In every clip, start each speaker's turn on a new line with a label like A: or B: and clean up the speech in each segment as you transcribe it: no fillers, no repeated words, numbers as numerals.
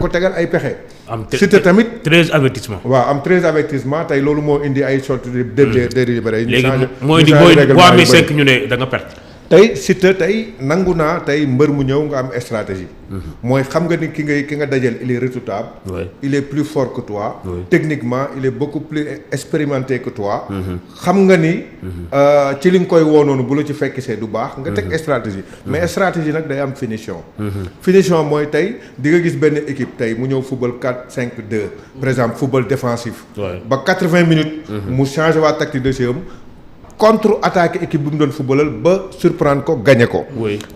A: ko tegal ay pexe.
B: am
A: Siteu tamit
B: 13 avertissement.
A: waaw am 13 avertissement tey loolu moo indi ay sorties délibérées.
B: léegi moo indi boo amee 5 ñu ne da nga perte.
A: tey Siteu tey nangu naa tey mbër mu ñëw nga am stratégie. mooy xam nga ni ki nga dajal il est redoutable. il est plus fort que toi. techniquement il est beaucoup plus expérimenté que toi. xam nga ni ci li nga koy woo noonu bu la ci fekk see du baax. nga teg stratégie. mais stratégie nag day am finition. finition mooy tey di nga gis benn équipe tey mu ñëw football 4-5-2. par exemple football défensif. ba 80 minutes. mu changé waa tactique de jeu contre attaque équipe bi mu doon footballal ba surprendre ko gagné ko.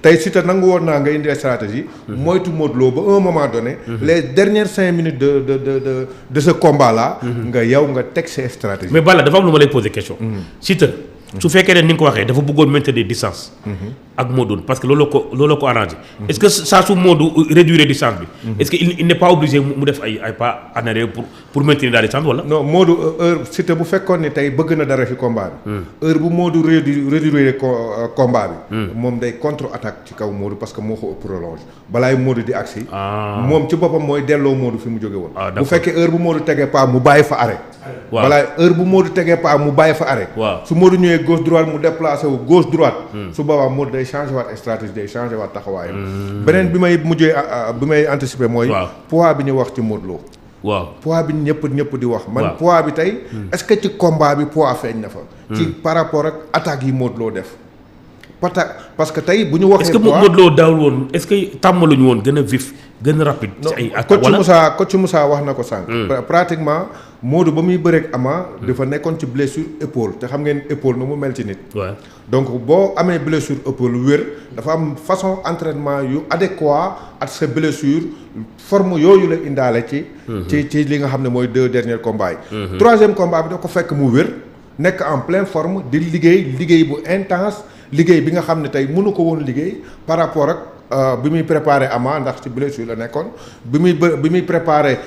A: tey Siteu nangu woon naa nga indi stratégie. moytu Modou Lo ba un moment donné. les dernières 5 minutes de ce combat là. nga yow nga teg sa stratégie.
B: mais Balla dafa am lu ma lay poser question. Siteu su fekkee ne ni nga ko waxee dafa bëggoon maintenir distance. ak Modou parce que loolu ko arrangé. est-ce que saa su Modou réduire distance bi. est-ce que il n'est pas obligé mu def ay pas en arrière pour maintenir la distance wala.
A: non Modou Siteu bu fekkoon ne tey bëgg na dara ci combat bi. heure bu Modou réduire combat bi. moom day contre attaque ci kaw Modou parce que moo ko ëpp prolonge balaay Modou di agsi. moom ci boppam mooy delloo Modou fi mu jóge woon. bu fekkee heure bu Modou tegee pas mu bàyyi fa arrêt. balaay heure bu Modou tegee pas mu bàyyi fa arrêt. su Modou ñëwee gauche droite mu déplacé wu gauche droite. su boobaa Modou day changé waat stratégie day changé waat taxawaayam. beneen bi may anticiper mooy. poids bi ñu wax ci Modou Lo. poids bi ñëpp di wax. man poids bi tey. est-ce que ci combat bi poids feeñ na fa. ci par rapport ak attaques yi Modou Lo def. parce que tey bu ñu waxee.
B: est-ce que Modou Lo daawul woon est-ce que tàmmaluñu woon gën a vif gën a rapide. ci ay attaques wala
A: coach Moussa wax na ko sànq. pratiquement Modou ba muy bëreeg Ama. dafa nekkoon ci blessure épaule te xam ngeen épaule nu mu mel ci nit. donc boo amee blessure épaule wér dafa am façon entraînement yu adéquat ak sa blessure forme yooyu la indaale ci. ci li nga xam ne mooy 2 derniers combats yi. 3e combat bi da ko fekk mu wér nekk en pleine forme di liggéey bu intense. liggéey bi nga xam ne tey mënu ko woon liggéey par rapport ak bi muy préparé Ama ndax ci blessure la nekkoon bi muy préparé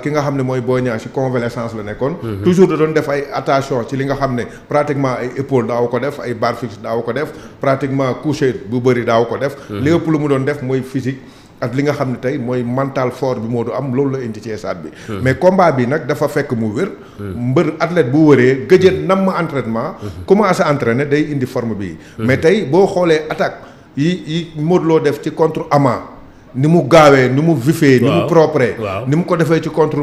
A: ki nga xam ne mooy Boy Niang ci convalescence la nekkoon. toujours da doon def ay attention ci li nga xam ne pratiquement ay épaule daaw ko def ay barre fixe daaw ko def pratiquement couché bu bëri daaw ko def. li ëpp lu mu doon def mooy physique. ak li nga xam ne tey mooy mental fort bi moo du am loolu la indi ci stade bi. mais combat bi nag dafa fekk mu wér. mbër athlète bu wëree gëjën nam entraînement. commencé entraîner day indi forme bi. mais tey boo xoolee attaque yi Modou Lo def ci contre Ama ni mu gaawee ni mu vifee. ni mu propre. ni mu ko defee ci contre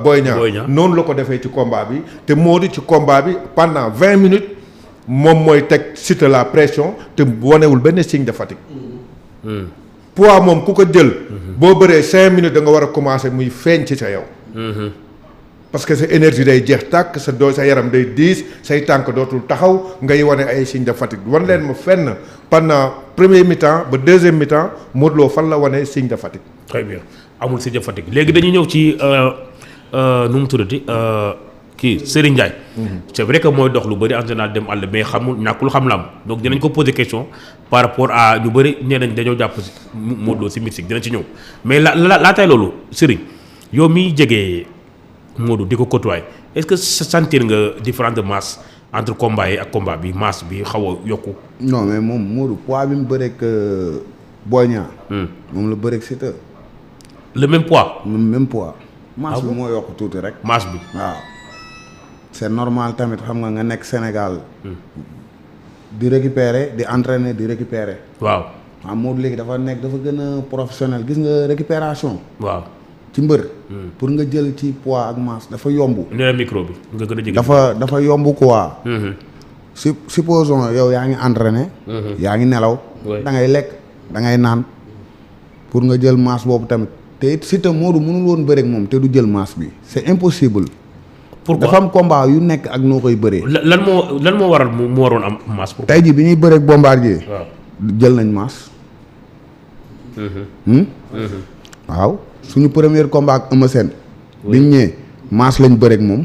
A: Boy Niang. noonu la ko defee ci combat bi te Modou ci combat bi pendant 20 minutes moom mooy teg Siteu la pression te wanewul benn signe de fatigue. poids moom ku ko jël. boo bëree 5 minutes da nga war a commencer muy feeñ ci sa yow. parce que sa énergie day jeex tàkk sa yaram day diis say tànk dootul taxaw ngay wane ay signes de fatigue wan leen ma fenn pendant premier mi-temps ba 2e mi-temps Modou Lo fan la wane signe de fatigue.
B: très bien amul signe de fatigue léegi dañuy ñëw ci nu mu tuddati kii Serigne Ndiaye. c'est vrai que mooy dox lu bëri en général dem àll mais ñàkkul xam la am donc dinañ ko poser question par rapport à ñu bëri nee nañ dañoo jàpp si Modou Lo si mystique dinañ ci ñëw mais laataay loolu Serigne yow miy jege Modou di ko côtoyer est-ce que sentir nga différence de masse entre combat yi ak combat bi masse bi xaw a yokku.
C: non mais moom Modou poids bi mu bëreeg Boy Niang. moom la bëreeg Siteu.
B: le même poids.
C: même poids. masse bi moo yokk tuuti rek.
B: masse bi
C: waaw. c'est normal tamit xam nga nekk Sénégal. di récupérer di entraîner di récupérer.
B: waaw
C: Modou léegi dafa gën a professionnel gis nga récupération.
B: waaw
C: ci mbër. pour nga jël ci poids ak masse dafa yomb.
B: nee micro bi nga gën a jege.
C: dafa yomb quoi. supposons yow yaa ngi entraîner. yaa ngi nelaw. da ngay lekk da ngay naan pour nga jël masse boobu tamit te it Siteu Modou mënul woon bëre ak moom te du jël masse bi c'est impossible. pourquoi dafa am combat yu nekk ak noo koy bëree.
B: lan moo waral mu waroon am masse.
C: tey jii bi ñuy bëree ak Bombardier. jël nañ masse. waaw suñu premier combat ak Eumeu Sène. biñ ñëwee masse lañ bëree ak moom.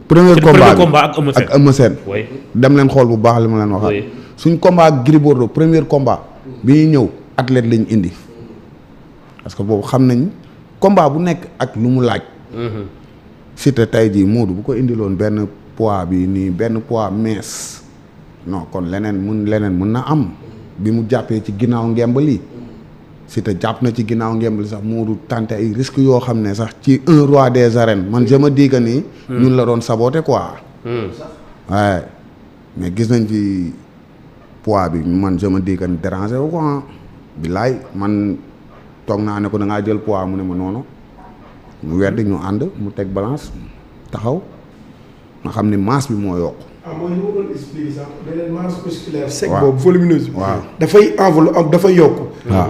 C: premier combat ak Eumeu Sène. dem leen xool bu baax li ma leen waxaat. suñ combat ak Gris Bordeaux premier combat bi ñuy ñëw athlète lañ indi parce que boobu xam nañ combat bu nekk ak lu mu laaj. Siteu tey jii Modou bu ko indiloon benn poids bi nii benn poids mince non kon leneen mun na am bi mu jàppee ci ginnaaw ngemb lii Siteu jàpp na ci ginnaaw ngemb li sax Modou tenté ay risques yoo xam ne sax ci un roi des arènes man je me dis que ni. ñun la doon saboter quoi. waaye mais gis nañ fi poids bi man je me dis que déranger wu quoi bilaay man toog naa ne ko da ngaa jël poids mu ne ma noonu mu weddi ñu ànd mu teg balance taxaw nga xam ni masse bi moo yokk.
D: mooy li ma doon expliqué sax beneen masse musculaire sec boobu volumineuse bi dafay enveloppe dafay yokk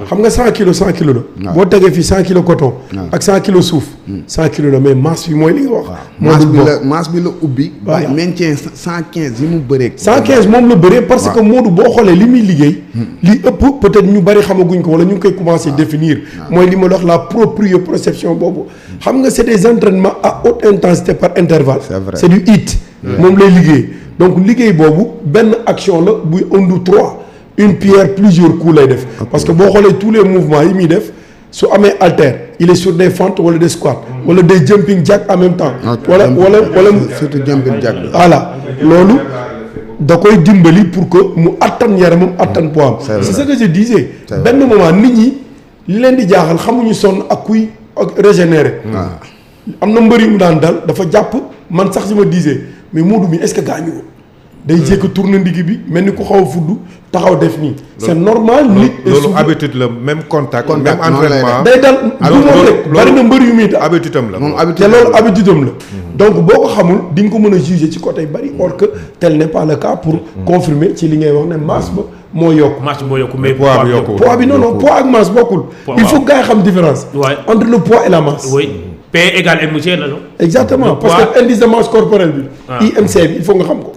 D: xam nga 100 kilos 100 kilos la boo tegee fii 100 kilos coton ak 100 kilos suuf 100 kilos la mais masse bi mooy li nga wax
C: masse bi la ubbi maintien 115 yi mu bëree
D: 115 moom la bëree parce que Modou boo xoolee li muy liggéey li ëpp peut-être ñu bari xamaguñ ko wala ñu ngi koy commencer définir mooy li ma la wax la proprioception boobu xam nga c'est des entraînements à haute intensité par intervalle c'est du HIIT moom lay liggéey donc liggéey boobu benn action la buy undu 3 une pierre plusieurs coups lay def parce que boo xoolee tous les mouvements yi muy def su amee haltère il est sur des fentes wala des squats wala des jumping jack en même temps wala
C: surtout jumping jack
D: voilà loolu da koy dimbali pour que mu attan yaramam attan poids am c'est ce que je disais benn moment nit ñi li leen di jaaxal xamuñu sonn ak kuy ak régénérer am na mbër yu mu daan dal dafa jàpp man sax si ma disais mais Modou mi est-ce que gaañu ko day jékki tourner ndigg bi mel ni ku xaw a fudd taxaw def nii. c'est normal nit.
A: loolu habitude la même contact même entraînement
D: day dal du moom rek bari na mbër yu muy dal
A: habitude am la moom
D: te loolu habitude am la. donc boo ko xamul di nga ko mën a juger ci côté bari or que tel n'est pas le cas pour confirmer ci li ngay wax ne masse ba moo yokk.
B: masse moo yokk mais
A: poids bi yokkul
D: poids bi non poids ak masse bokkul. il faut gars yi xam différence. entre le poids et la masse.
B: oui P égale MC la non.
D: exactement parce que indice de masse corporelle bi. IMC bi il faut nga xam ko.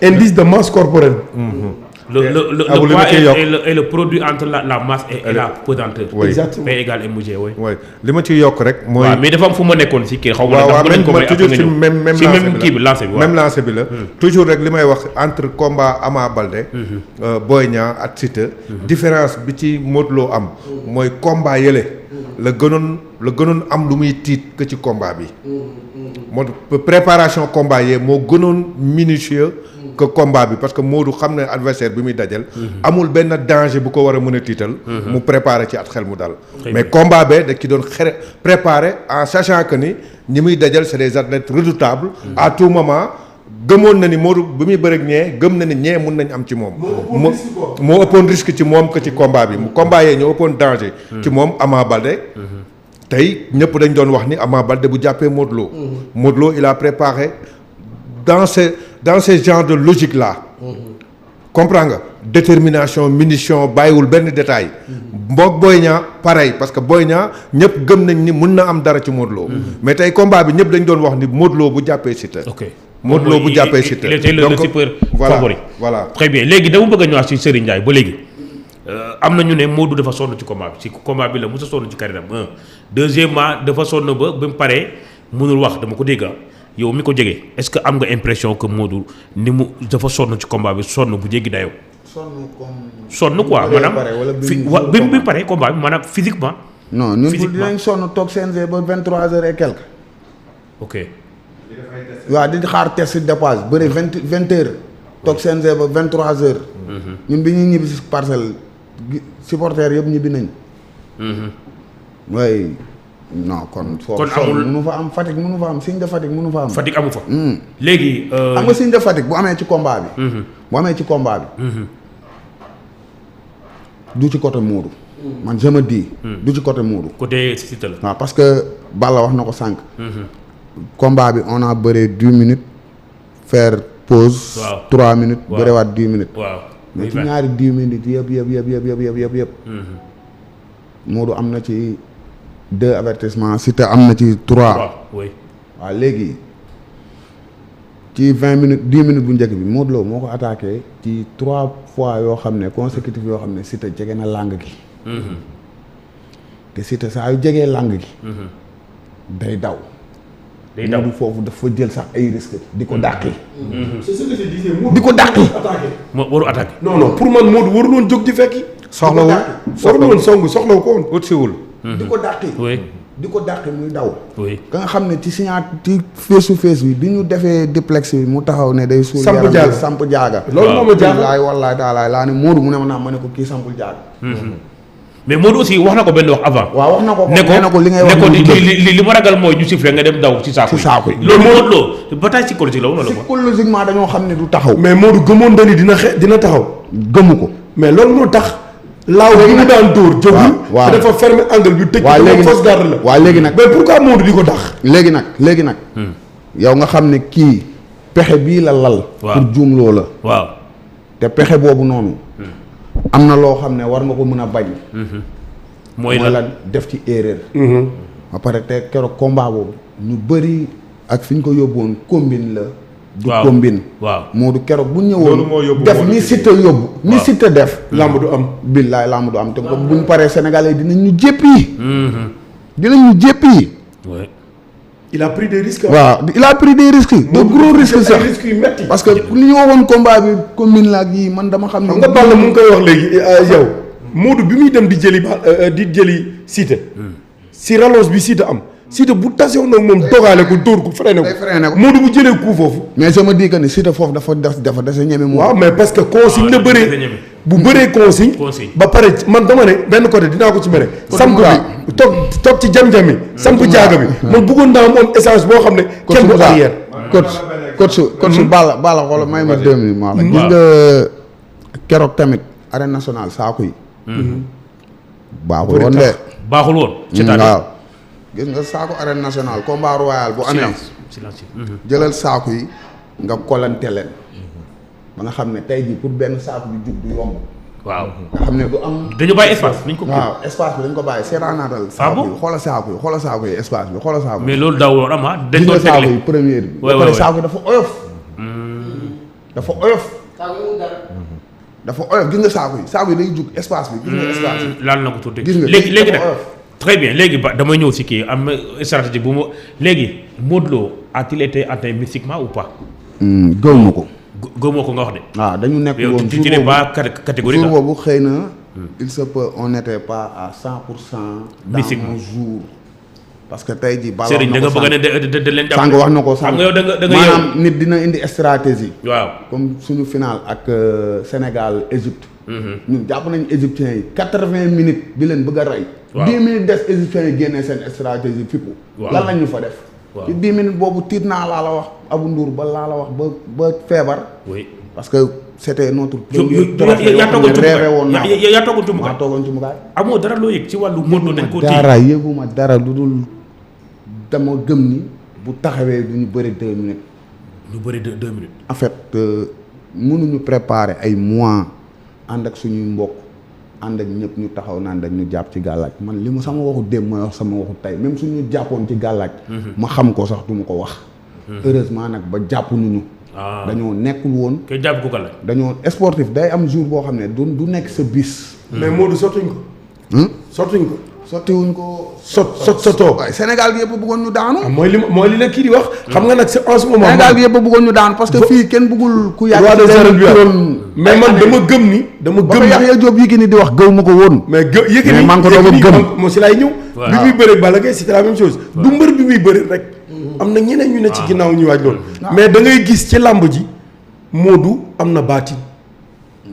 D: indice de masse corporelle.
B: Le poids est le produit entre la masse et la pesanteur.
D: exactement
B: P égale mg
A: oui li ma ciy yokk rek. mooy
B: mais dafa am fu ma nekkoon si kii xaw ma.
A: waaw toujours ci même
B: kii bi lancé bi
A: même lancé bi la. toujours rek li may wax entre combat Ama Baldé. Boy Niang ak Siteu. différence bi ci Modou Lo am. mooy combat yële. la gënoon am lu muy tiit que ci combat bi. moo préparation combat yee moo gënoon minutieux. que combat bi parce que Modou xam ne adversaire bi muy dajal. amul benn danger bu ko war a mën a tiital. mu préparer ci at xel mu dal. mais combat bee da ci doon préparer en sachant que ni ñi muy dajal c'est des athlètes redoutables. à tout moment gëmoon na ni Modou bi muy bëreeg ñee gëm na ni ñee mun nañ am ci moom. moo ëppoon risque ci moom que ci combat bi mu combat yee ñoo ëppoon danger. ci moom Ama Baldé. tey ñëpp dañ doon wax ni Ama Baldé bu jàppee Modou Lo. Modou Lo il a préparé dans ce genre de logique là. comprends nga détermination munition bàyyiwul benn détail. mboog Boy Niang pareil parce que Boy Niang ñëpp gëm nañ ni mun na am dara ci Modou Lo. mais tey combat bi ñëpp dañ doon wax ni Modou Lo bu jàppee Siteu. Modou Lo bu jàppee Siteu.
B: il était le super favori.
A: voilà
B: très bien léegi dama bëgg a ñëwaat ci Serigne Ndiaye ba léegi. am na ñu ne Modou dafa sonn ci combat bi ci combat bi la mos a sonn ci carrière am deuxièmement dafa sonn ba mu paree mënul wax dama ko dégg yow mi ko jege est-ce que am nga impression que Modou ni mu dafa sonn ci combat bi sonn bu jéggi dayoo. sonn quoi maanaam bi mu paree combat bi maanaam physiquement.
C: non ñun dinañ sonn toog CNG ba 23h et quelque.
B: ok.
C: waaw di xaar test dépage bëri 20h toog CNG ba 23h. ñun bi ñuy ñibbi si parcelle supporters yëpp ñibbi nañ. waaye non kon.
B: amul
C: mënu fa am Fatick mënu fa am signe de Fatick mënu fa am.
B: Fatick amu fa. léegi.
C: am nga signe de Fatick bu amee ci combat bi. bu amee ci combat bi. du ci côté Modou. man je me dis. du ci côté Modou.
B: côté Siteu la.
C: waaw parce que Balla wax na ko sànq. combat bi on a bëree 10 minutes faire pause.
B: waaw
C: 3 minutes. waaw bëreewaat 10 minutes.
B: waaw
C: mais ci ñaari 10 minutes yëpp. Modou am na ci 2 avertissements Siteu am na ci 3.
B: oui.
C: waaw léegi ci 20 minutes 10 minutes bu njëkk bi Modou Lo moo ko attaqué ci 3 fois yoo xam ne consécutif yoo xam ne Siteu jege na làng gi. te Siteu saa yu jegee làng gi. day daw. Modou foofu dafa jël sax ay risques di ko dàqi.
D: c'est ce que je disais
C: di ko dàqi.
B: moo waru attaqué.
D: non pour man Modou warul woon jóg di fekki.
A: soxlawul
D: warul woon soxlawu ko woon.
A: utsiwul.
C: di ko dàqi.
B: oui.
C: di ko dàqi muy daw.
B: oui.
C: ka nga xam ne ci ci face to face bi ñu defee duplex bi mu taxaw ne day. suul
D: samp jaaga
C: samp jaaga.
D: loolu moo ma jaaga
C: wallaay laa ne Modou mu ne ma naa ma ne ko kii sampul jaaga.
B: mais Modou aussi wax na ko benn wax avant.
C: waaw wax na ko
B: ne
C: ko li ngay wax
B: li ma ragal mooy ñu siffler nga dem daw ci saako yi. loolu Modou Lo bataille psychologique la wala la ko.
C: psychologiquement dañoo xam ne du taxaw.
D: mais Modou gëmoon na ni dina taxaw.
C: gëmu ko.
D: mais loolu moo tax. laaw bi mu daan dóor jógul. waaw dafa fermer angle bi tëj. waaw léegi fausse garde la.
C: waaw léegi nag
D: mais pourquoi Modou di ko tax.
C: léegi nag. yow nga xam ne kii pexe bii la lal. pour juumloo la.
B: waaw
C: te pexe boobu noonu. am na loo xam ne war nga ko mën a bañ.
B: mooy la
C: def ci erreur. ba pare te keroog combat boobu ñu bëri ak fi ñu ko yóbbuwoon combine la. du combine.
B: waaw
C: Modou keroog bu ñëwoon. def ni Siteu yóbbu. ni Siteu def.
D: lamb du am.
C: billaay lamb du am te bu ñu paree Sénégalais dinañ ñu jéppi. dinañ ñu jéppi.
D: il a pris des risques.
C: waaw il a pris des risques. de gros risques sax
D: risques yu metti.
C: parce que li ñu waxoon combat bi combine la ak yi man dama xam ne.
D: xam nga Balla mu ngi koy wax léegi yow. Modou bi muy dem di jëli Siteu. si rallonge bi Siteu am. Siteu bu tasewoon nag moom dogaale ko dóor ko freiné ko. Modou bu jëlee coup foofu.
C: mais je me dis que ni Siteu foofu dafa dese ñeme moom.
D: waaw mais parce que consigne la bëree. bu bëree consigne. ba pare man dama ne benn côté dinaa ko ci mere. samp bi toog ci jam-jam yi. samp jaaga bi. man bëggoon naa moom essence boo xam ne. kenn bu arrière.
C: coach Balla xoolal may ma 2 minutes maa la. gis nga keroog tamit arène nationale saako yi. baaxul woon de.
B: baaxul woon.
C: waaw gis nga saako arène nationale combat royal bu amee. jëlal saako yi nga kolante leen. ba nga xam ne tey jii pour benn saako bi jug du yomb.
B: waaw
C: nga xam ne du am.
B: dañu bàyyi espace nañ ko.
C: waaw espace bi dañ ko bàyyi seetaanaatal. saako yi xoola saako yi espace bi xoola saako yi.
B: mais loolu daaw am ah. dañ doon
C: saako yi première bi. ba pare saako yi dafa oyof. dafa oyof. dafa oyof gis nga saako yi day jug espace bi. gis nga espace bi
B: laal na ko tuuti.
C: gis nga
B: léegi nag très bien léegi ba damay ñëw si kii am stratégie bu ma léegi Modou Lo a-t-il été atteint mystiquement ou pas.
C: gëw ma ko.
B: gëmoo ko nga wax de.
C: waaw dañu nekk woon
B: tu n'es pas catégorie
C: jour boobu xëy na. il se peut on n'était pas à 100%.
B: mystiquement
C: dans nos jours. parce que tey jii. bala
B: Serigne da nga bëgg ne da leen.
C: sànq wax na ko sànq
B: xam nga yow da nga
C: maanaam nit dina indi stratégie.
B: waaw
C: comme suñu final ak Sénégal Égypte. ñun jàpp nañu égyptiens yi 80 minutes di leen bëgg a rey. waaw 10 minutes des égyptiens yi génnee seen stratégie fippu. lan lañ ñu fa def. ci 10 minutes boobu tiit naa laa la wax Abou Ndour ba laa la wax ba feebar.
B: oui
C: parce que c'était notre.
B: yaa toogoon cumukaay
C: maa toogoon cumukaay.
B: amoo dara loo yëg ci wàllu Modou Lo dañ ko téye
C: dara yëguma dara lu dul dama gëm ni bu taxawee du ñu bëri 2 minutes.
B: ñu bëri 2 minutes.
C: en fait mënuñu préparer ay mois ànd ak suñuy mbokk ànd ak ñëpp ñu taxaw naan dañ ñu jàpp ci gàllaaj man li mu sama waxu démb mooy wax sama waxu tey même suñu jàppoon ci gàllaaj ma xam ko sax du ma ko wax. heureusement nag ba jàppuñu ñu. dañoo nekkul woon.
B: kay jàpp ko gàllaaj.
C: dañoo sportif day am jour boo xam ne du nekk sa bis.
D: mais Modou sottuñ ko. sottuñ ko.
C: sottiwuñ ko.
D: sotoo.
C: waaye Sénégal bi yëpp bëggoon ñu daanu.
D: mooy li la kii di wax. xam nga nag c'est en ce moment.
C: Sénégal bi yëpp bëggoon ñu daanu parce que fii kenn bëggul ku yàgg.
D: roi des arènes bi mais man dama gëm ni. ba
C: Yaxya Diop Yékini di wax gëw ma ko woon.
D: mais Yékini
C: maa ngi ko doog a gëm
D: moo si laay ñëw. bi muy bëre Balla Gaye c'était la même chose. du mbër bi muy bëre rek. am na ñeneen ñu ne ci ginnaaw ñu waaj loolu. mais da ngay gis ci làmb ji Modou am na baatin.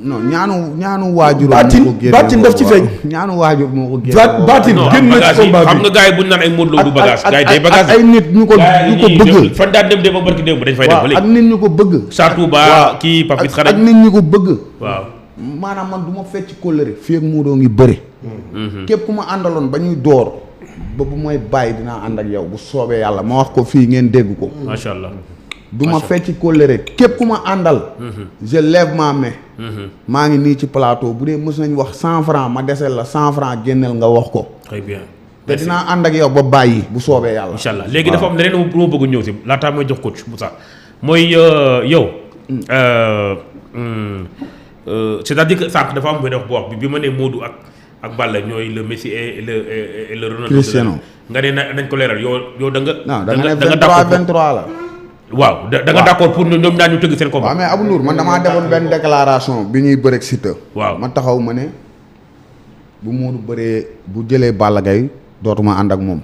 C: non ñaanu waajur.
D: baatin daf ci feeñ.
C: ñaanu waajur moo ko génne.
D: baatin génn na ci combat bi
B: xam nga gars yi bu ñu naan ay Modou Lo du bagage. gars yi day bagage
C: ay nit ñu ko bëgg.
B: fan daan dem ba barki démb dañ fay dem ba léegi.
C: ak nit ñu ko bëgg.
B: Satou Ba kii Papis Xarañ
C: ak nit ñu ko bëgg.
B: waaw
C: maanaam man du ma fecc kóllëre. fii ak Modou ngi bëri. képp ku ma àndaloon ba ñuy door. ba bu mooy bàyyi dinaa ànd ak yow bu soobee yàlla ma wax ko fii ngeen dégg ko.
B: macha allah.
C: du ma fecc kóllëre képp ku ma àndal. je lève ma main. maa ngi nii ci plateau bu dee mës nañ wax 100 francs ma desel la 100 francs génneel nga wax ko.
B: très bien.
C: te dinaa ànd ak yow ba bàyyi bu soobee yàlla.
B: incha allah léegi dafa am leneen lu ma bëgg ñëw si laataa may jox coach Moussa mooy yow. c'est-à-dire que sànq dafa am benn wax bu wax bi ma nee Modou ak Balla ñooy le Messi et le Ronaldo.
C: Cristiano
B: nga ne nañ ko leeral yow da nga.
C: non da nga ne 23 la.
B: waaw da nga d'accord pour ñoom ñaar ñu tëgg seen combat.
C: waaw mais Abou Ndour man damaa defoon benn déclaration bi ñuy bëreeg Siteu.
B: waaw
C: ma taxaw ma ne bu Modou bëree bu jëlee Balla Gaye dootuma ànd ak moom.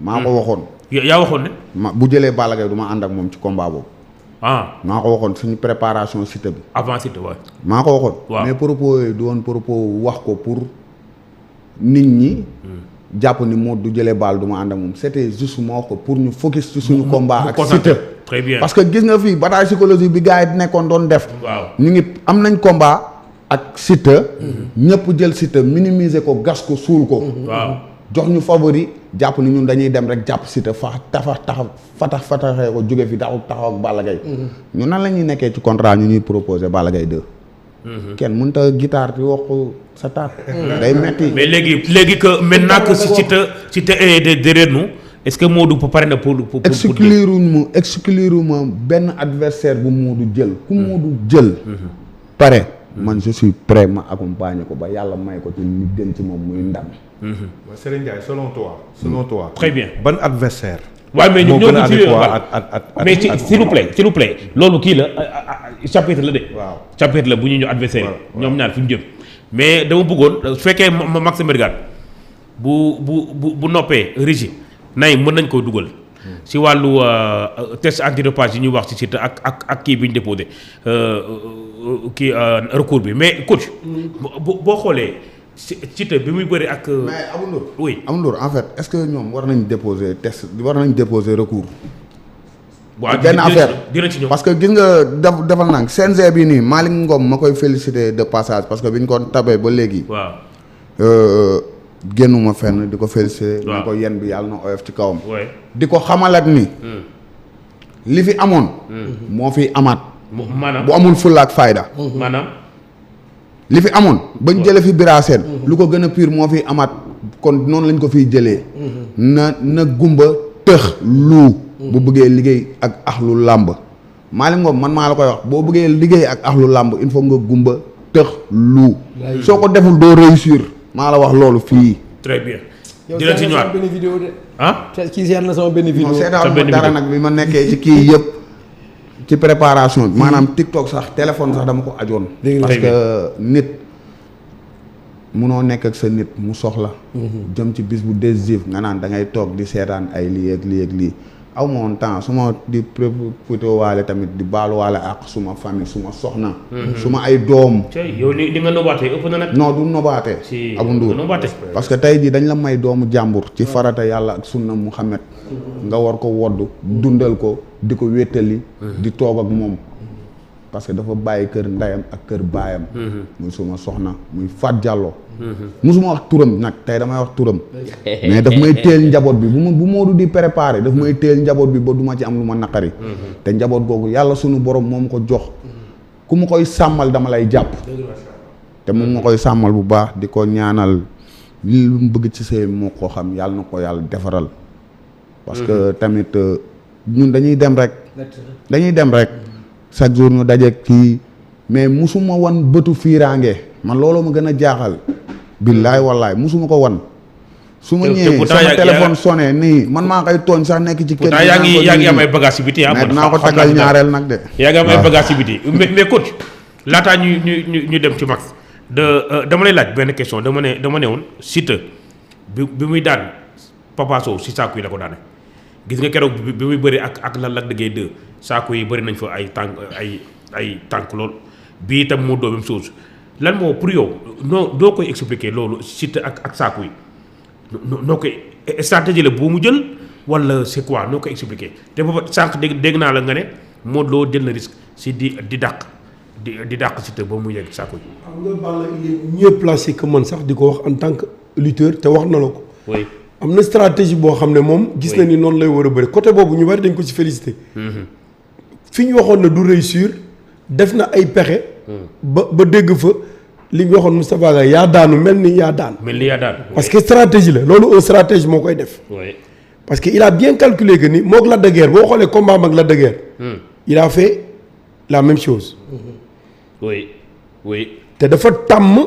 C: maa ko waxoon.
B: yaa waxoon ne.
C: bu jëlee Balla Gaye du ma ànd ak moom ci combat boobu. maa ko waxoon suñu préparation Siteu bi.
B: avant Siteu waaw.
C: maa ko waxoon.
B: waaw
C: mais propos yooyu du woon propos wax ko pour nit ñi jàpp ni Modou du jëlee baal du ma ànd ak moom c'était juste moo ko pour ñu focus ci suñu combat ak Siteu.
B: très bien
C: parce que gis nga fii bataille psychologique bi gars yi nekkoon doon def.
B: waaw
C: ñu ngi am nañ combat ak Siteu. ñëpp jël Siteu minimiser ko gas ko suul ko.
B: waaw
C: jox ñu favori jàpp ni ñun dañuy dem rek jàpp Siteu fataxee ko jóge fi taxaw ak Balla Gaye. ñu nan la ñuy nekkee ci contrat ñu ñuy proposer Balla Gaye 2. kenn mënut a guitare di wax sa taat. day metti
B: mais léegi que maintenant que Siteu est derrière nous est-ce que Modou pare na pour exclure ma benn adversaire bu Modou jël ku Modou jël. pare man je suis prêt ma accompagner ko ba yàlla may ko ci li gën ci moom muy ndam.
A: Serigne Ndiaye selon toi.
B: très bien
A: ban adversaire.
B: waaw mais ñoo
A: moo gën a
B: ci
A: adéquat
B: mais s'il vous plaît loolu kii la chapitre la de.
A: waaw
B: chapitre la bu ñu adversaire ñoom ñaar fi ñu jëm. mais dama bëggoon su fekkee Max Mbergane bu noppee régie nay mën nañ koo dugal. si wàllu test antidopage yi ñuy wax ci Siteu ak kii bi ñu déposé kii recours bi mais coach. boo xoolee Siteu bi muy bëri ak.
C: mais Abou Ndour.
B: oui
C: Abou Ndour en fait est-ce que ñoom war nañ déposer recours.
B: waaw
C: benn affaire
B: dina ci ñëw
C: parce que gis nga defal nang CNG bi nii Malick Ngom ma koy féliciter de passage parce que bi ñu ko tabee ba léegi.
B: waaw.
C: génnuma fenn di ko féliciter.
B: waaw
C: di ko yen bi yàlla na oyof ci kawam.
B: oui
C: di ko xamalat ni. li fi amoon. moo fi amaat.
B: maanaam
C: bu amul fulla ak fayda.
B: maanaam.
C: li fi amoon bañ jële fi Bira Sène lu ko gën a pire moo fi amaat kon noonu lañ ko fiy jëlee. na gumba tëx lu. bu bëggee liggéey ak axlu làmb Malick Ngom man maa la koy wax boo bëggee liggéey ak axlu làmb il faut nga gumba tëx lu. soo ko deful doo réussir maa la wax loolu fii.
B: très bien. dina ci ñëwaat
D: benn vidéo de.
B: ah.
D: kii seet na sama benn vidéo.
C: non seetaan ma dara nag bi ma nekkee ci kii yëpp ci préparation bi maanaam TikTok sax téléphone sax dama ko ajoon. parce que nit munoo nekk ak sa nit mu soxla. jëm ci bis bu décisif nga naan da ngay toog di seetaan ay lii ak lii ak lii. aw ma woon temps su ma di profité waale tamit di baalu waale ak suma famille suma soxna. suma ay doom.
B: yow li nga nobaatee ëpp na nag.
C: non du nobaatee.
B: si
C: Abou Ndour parce que tey jii dañ la may doomu jàmbur. ci farata yàlla ak sunna Muhammad nga war ko wodd dundal ko di ko wéttali. di toog ak moom. parce que dafa bàyyi kër ndeyam ak kër baayam. muy suma soxna muy Fat Diallo. musuma wax turam nag tey damay wax turam. mais daf may teel njaboot bi bu Modou di préparé daf may teel njaboot bi ba du ma ci am lu ma naqari. te njaboot googu yàlla sunu borom moom ko jox ku ma koy sàmmal dama lay jàpp. te moom ma koy sàmmal bu baax di ko ñaanal li lu mu bëgg ci sëy moo ko xam yàlla na ko yàlla defaral. parce que tamit ñun dañuy dem rek. chaque jour ñu dajeeg kii mais musuma wan bëtu fiiraange man looloo ma gën a jaaxal. billaay wallaay musuma ko wan. su ma ñëwee sama téléphone sonné nii man maa koy tooñ sax nekk ci kër gi.
B: yaa ngi am ay bagages ci biti
C: mais dinaa ko takkal ñaareel nag de.
B: yaa ngi am ay bagages ci biti mais coach laataa ñu dem ci Max dama lay laaj benn question dama ne woon Siteu bi muy daan Papa Sow si saako yi la ko daane gis nga keroog bi muy bëri ak la Lac de Guiers 2 saako yi bëri nañ fa ay tànk lool bii itam moo doo même chose lan moo pour yow doo koy expliquer loolu Siteu ak saako yi noo koy stratégie la bu mu jël wala c'est quoi noo koy expliquer te booba sànq dégg naa la nga ne Modou Lo jël na risque si di dàq Siteu ba mu yegg saako yi.
D: xam nga Balla il est mieux placé que man sax di ko wax en tant que lutteur te wax na la ko.
B: oui
D: am na stratégie boo xam ne moom. gis na ni noonu lay war a bëri côté boobu ñu bari dañ ko ci félicité. fi ñu waxoon na du réussir def na ay pexe. ba dégg fa li ñu waxoon Moustapha Gaye yaa daanu mel ni yaa daan. parce que stratégie la loolu un stratège moo koy def. parce que il a bien calculé que ni moog Lac de Guiers boo xoolee combat mag Lac de Guiers. il a fait la même chose.
B: oui.
D: te dafa tàmm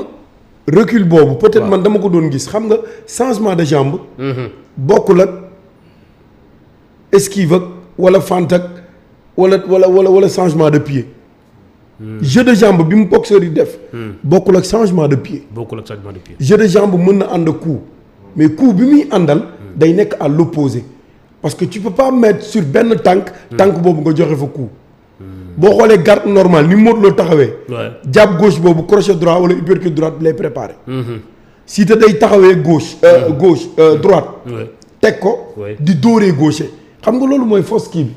D: recul boobu. peut-être man dama ko doon gis xam nga changement de jambe. bokkul ak esquive ak wala fente ak wala changement de pied. jeu de jambe bi mu boxeur yi def. bokkul ak changement de pied. jeu de jambe mën na ànd coup mais coup bi muy àndal. day nekk à l'opposé parce que tu peux pas mettre sur benn tànk. tànk boobu nga joxe fa coup. boo xoolee garde normal ni Modou Lo taxawee. jàpp gauche boobu crochet droit wala uppercut droite bi lay préparé. Siteu day taxawee gauche. Droite. teg ko. di dóoree gauche xam nga loolu mooy fausse kii bi.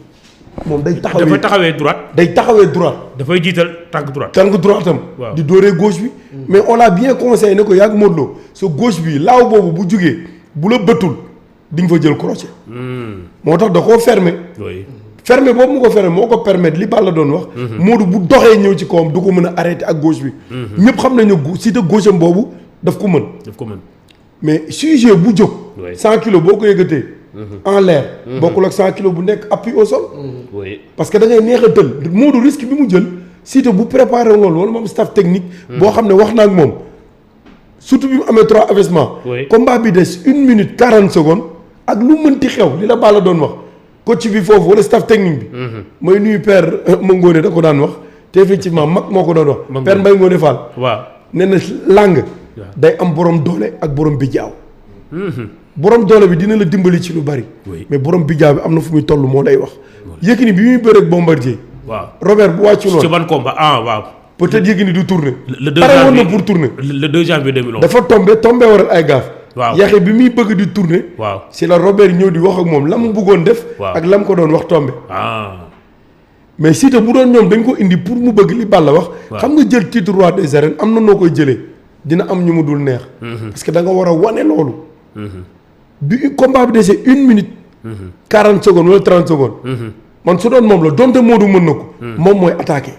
D: moom day taxawee
B: droite.
D: day taxawee droite.
B: dafay jiital tànk droite.
D: tànk droite am. di dóoree gauche bi. mais on l'a bien conseillé ne ko yàgg Modou Lo sa gauche bi laaw boobu bu jugee bu la bëttul di nga fa jël crochet. moo tax da koo fermer. fermer boobu mu ko fermer moo ko permettre li Balla doon wax. Modou bu doxee ñëw ci kawam du ko mën a arrêter ak gauche bi. ñëpp xam nañu ne Siteu gauche am boobu daf ko mën. mais sujet bu jóg. 100 kilos boo ko yëgatee. en l'air. bokkul ak 100 kilos bu nekk appui au sol. parce que da ngay neex a tël Modou risque bi mu jël Siteu bu préparé loolu wala moom staff technique. boo xam ne wax na ak moom surtout bi mu amee 3 avertissements. combat bi des 1 minute 40 secondes ak lu mënti xew li la Balla doon wax. coach bi foofu wala staff technique bi. mooy nuyu père Mangone da ko daan wax te effectivement mag moo ko doon wax. père Mbaye Ngone Fall.
B: waaw
D: nee na langue. day am borom doole ak borom bijaaw. borom doole bi dina la dimbali ci lu bari. mais borom bijaaw bi am na fu muy toll moo lay wax. Yékini bi muy bëreeg Bombardier.
B: waaw
D: Robert bu wàccu noonu.
B: ci ban combat waaw.
D: peut-être Yékini du tourner.
B: le 2
D: pare woon
B: janvier
D: na pour tourner.
B: le 2 janvier 2011.
D: dafa tombé waral ay gaaf.
B: waaw
D: Yaxya bi muy bëgg di tourner.
B: waaw
D: si la Robert ñëw di wax ak moom la mu bëggoon def. ak la mu ko doon wax tombé. mais Siteu bu doon ñoom dañ ko indi pour mu bëgg li Balla wax. xam nga jël titre roi des arènes am na noo koy jëlee dina am ñu mu dul neex. parce que da nga war a wane loolu. bi combat bi desee 1 minute. 40 secondes wala 30 secondes. man su doon moom la donte Modou mën na ko. moom mooy attaqué.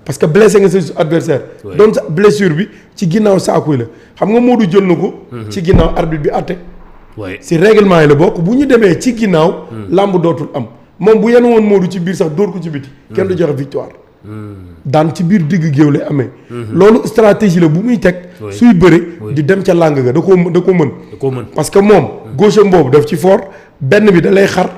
D: parce que blessé nga sa adversaire. doon sa blessure bi ci ginnaaw saakuy la xam nga Modou jël na ko. ci ginnaaw arbitre bi àtte. si règlement yi la bokk bu ñu demee ci ginnaaw. làmb dootul am moom bu yenn woon Modou ci biir sax dóor ko ci biti. kenn du joxe victoire. daan ci biir digg géew lay amee. loolu stratégie la bu muy teg. suy bëre di dem ca làng ga da koo mën. parce que moom gauche boobu daf ci fort benn bi da lay xar.